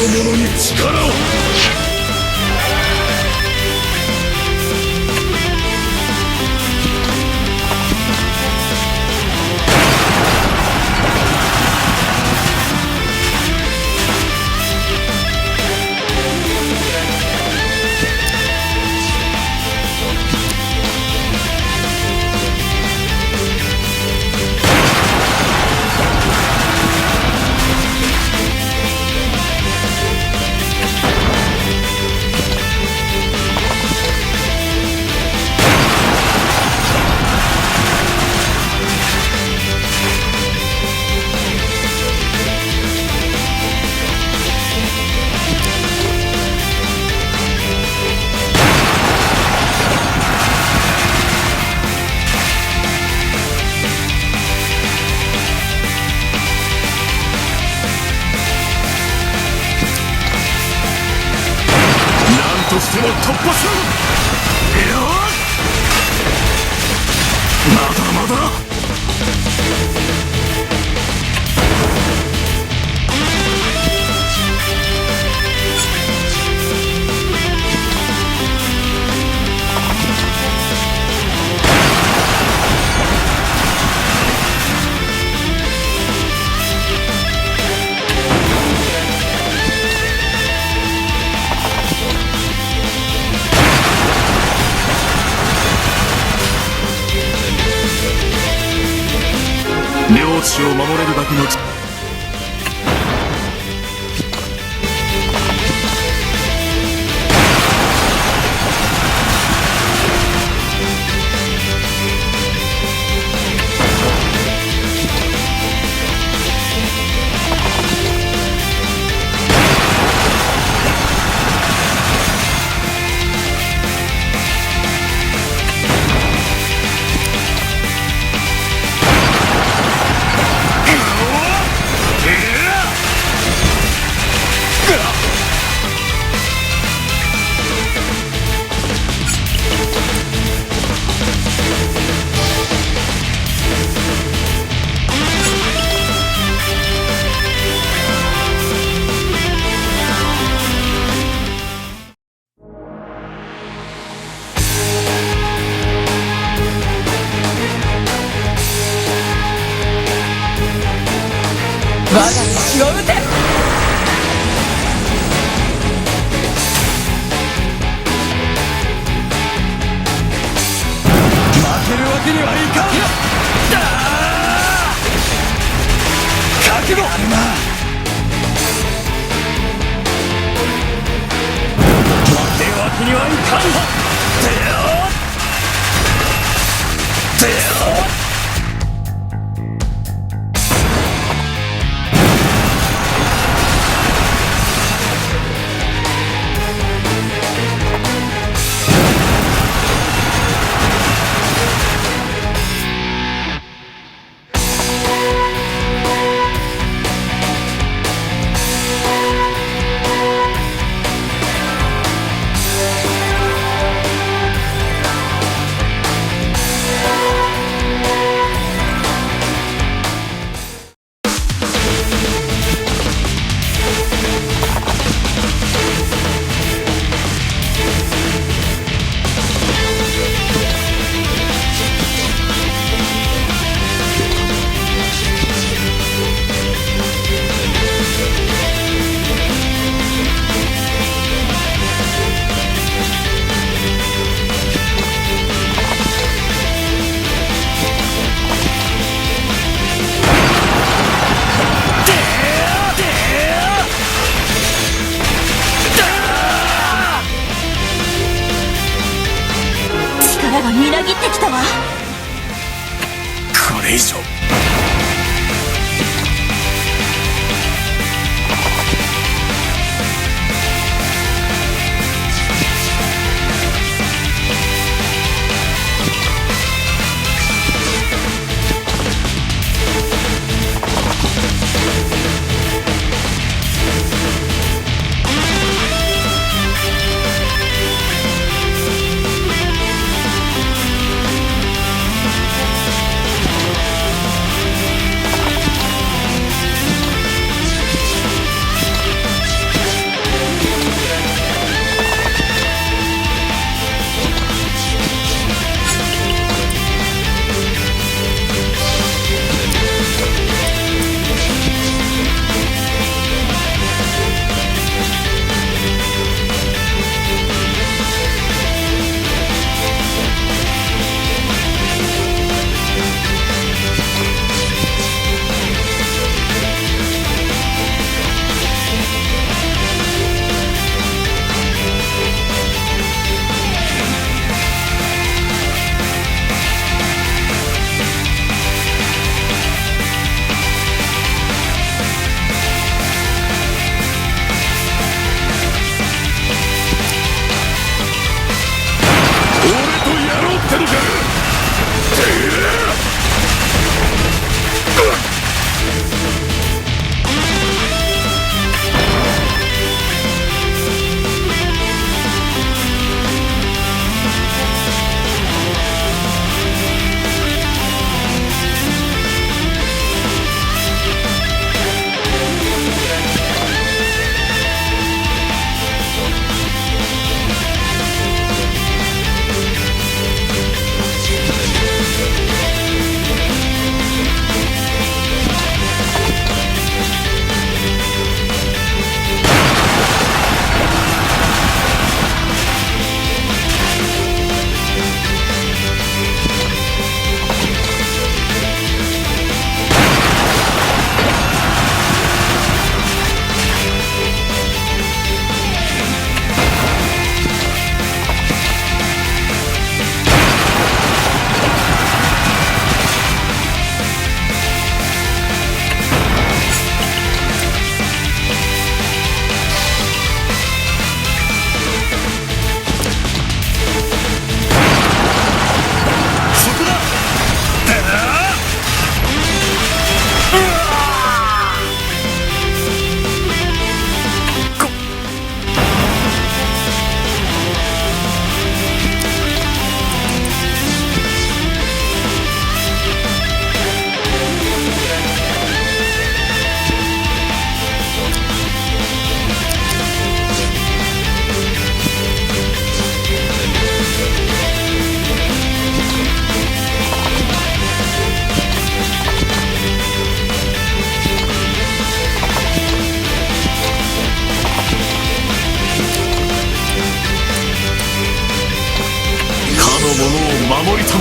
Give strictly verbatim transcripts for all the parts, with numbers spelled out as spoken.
者に力を。なんとしても突破する。いや、まだまだ。領地を守れるだけの我が道を打て。負けるわけにはいかん。だー！覚悟あるな。負けるわけにはいかん。てよ！てよ！か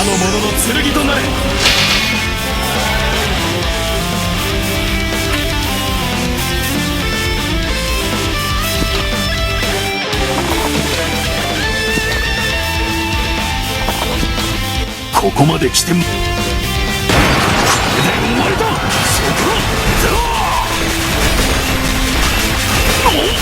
の者の剣となれ。ここまで来ても、これで終わりだ。そこだ。おっ。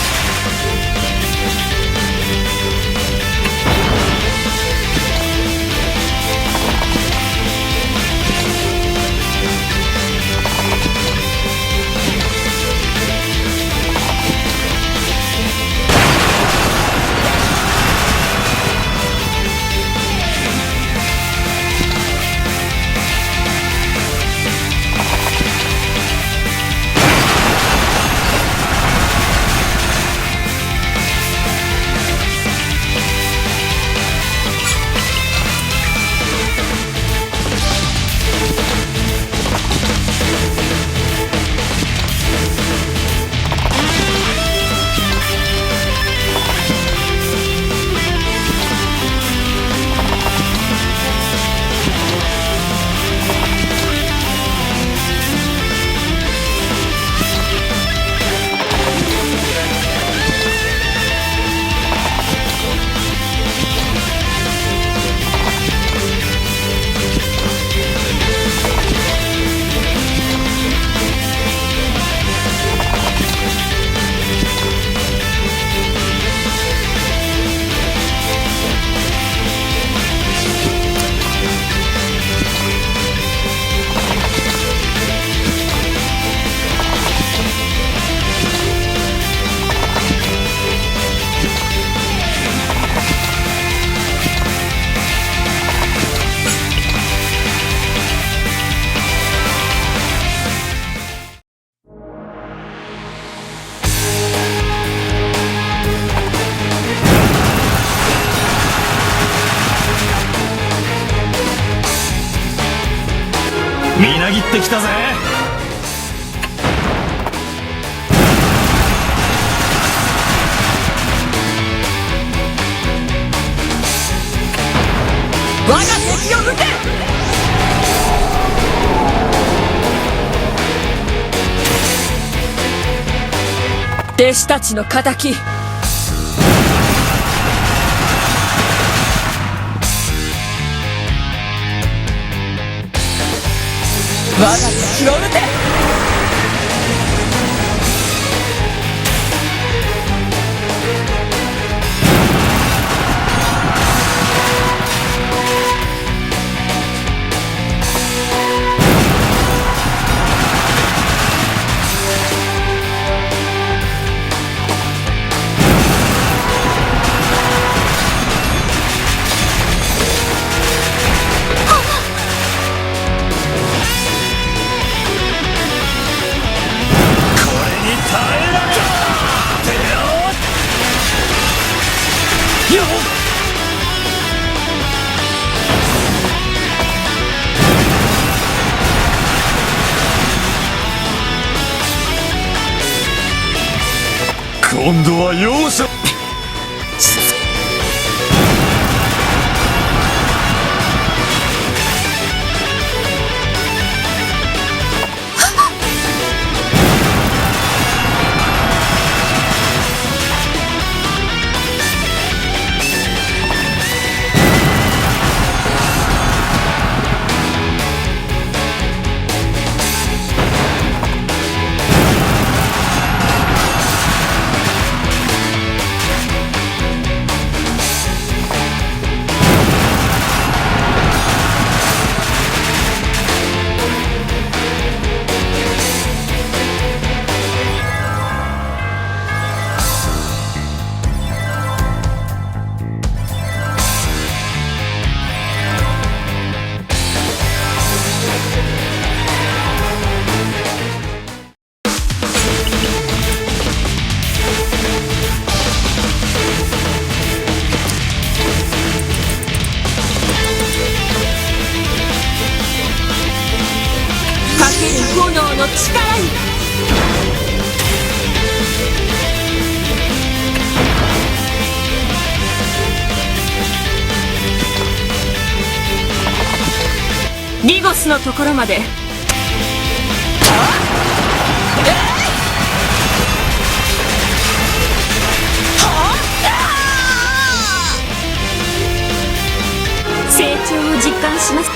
みなぎってきたぜ。我が敵を討て！弟子たちの仇。 我が敵を討て！ これに耐えられるか！よっ！ 今度は容赦。 こリゴスのところまで。成長を実感します。